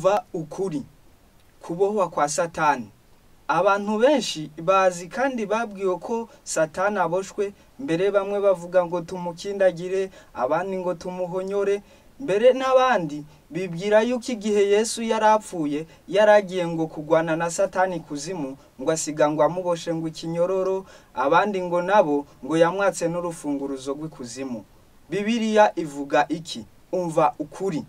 Umva ukuri. Kubohwa kwa Satani. Abantu benshi bazi kandi babwiwe ko Satani aboshwe, mbere bamwe bavuga ngo tumukindagire, abandi ngo tumuhonyore, mbere n'abandi bibwira yuko igihe Yesu yari apfuye yaragiye ngo kugwana na Satani kuzimu, ngo asiga ngo amuboshe ngo ikinyororo, abandi ngo nabo ngo yamwatse n'urufunguruzo rw'ikuzimu. Bibiliya ivuga iki? Umva ukuri.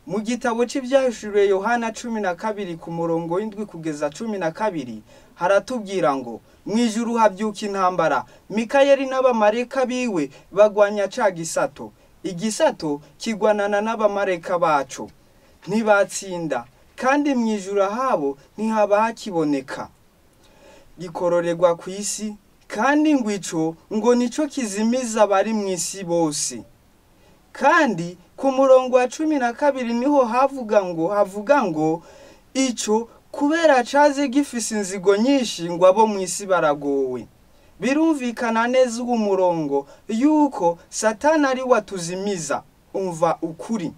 Mu gitabo cy'ibyahishuriwe Yohana 12 ku murongo w'indwi kugeza 12 haratubwira ngo mu ijuru habyuka intambara, Mikayeli n'abamarayika biwe bagwanya ca gisato, igisato kigwanana n'abamarayika baco, ntibatsinda, kandi mu ijuru habo ntihaba hakiboneka. Gikororerwa ku isi, kandi ngo ico ngo nico kizimiza abari mu isi bose. Kandi ku murongo wa 12 niho havuga ngo ico kubera caze gifise inzigo nyinshi ngo abo mu isi baragowe. Birumvikana neza uwo murongo yuko Satani ari watuzimiza. Umva ukuri.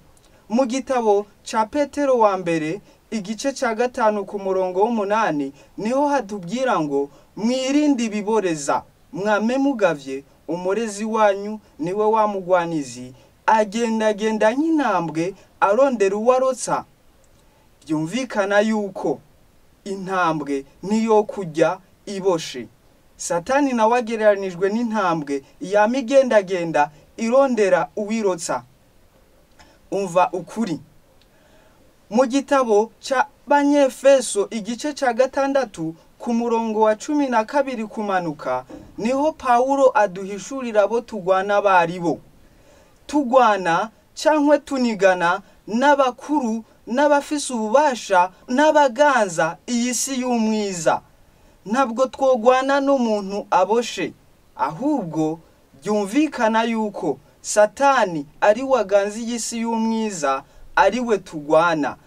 Mu gitabo ca Petero wa mbere igice ca 5 ku murongo w'umunani niho hatubwira ngo mwirinde ibiboreza, mwame mugavye, umurezi wanyu niwe wa mugwanizi agendagenda nk'intambwe arondera uwarotsa. Byumvikana yuko intambwe niyo kujya iboshe. Satani nawe agereranijwe n'intambwe yama igendagenda irondera uwirotsa. Umva ukuri. Mu gitabo ca Banyefeso igice ca 6 ku murongo wa 12 kumanuka niho Paulo aduhishurira abo tugwana baribo. Tugwana cankwe tunigana n'abakuru n'abafise ububasha n'abaganza iyi si y'umwiza. Ntabwo twogwana n'umuntu aboshe, ahubwo byumvikana yuko Satani ari waganza iyi si y'umwiza, ari we tugwana.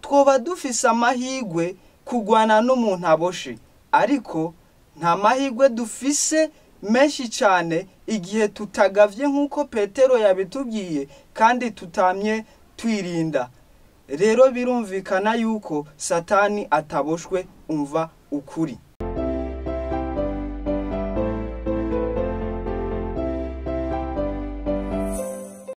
Twoba dufise amahigwe kugwana n'umuntu aboshe, ariko nta mahigwe dufise menshi cyane igihe tutagavye nk'uko Petero yabitubwiye kandi tutamye twirinda. Rero birumvikana yuko Satani ataboshwe. Umva ukuri.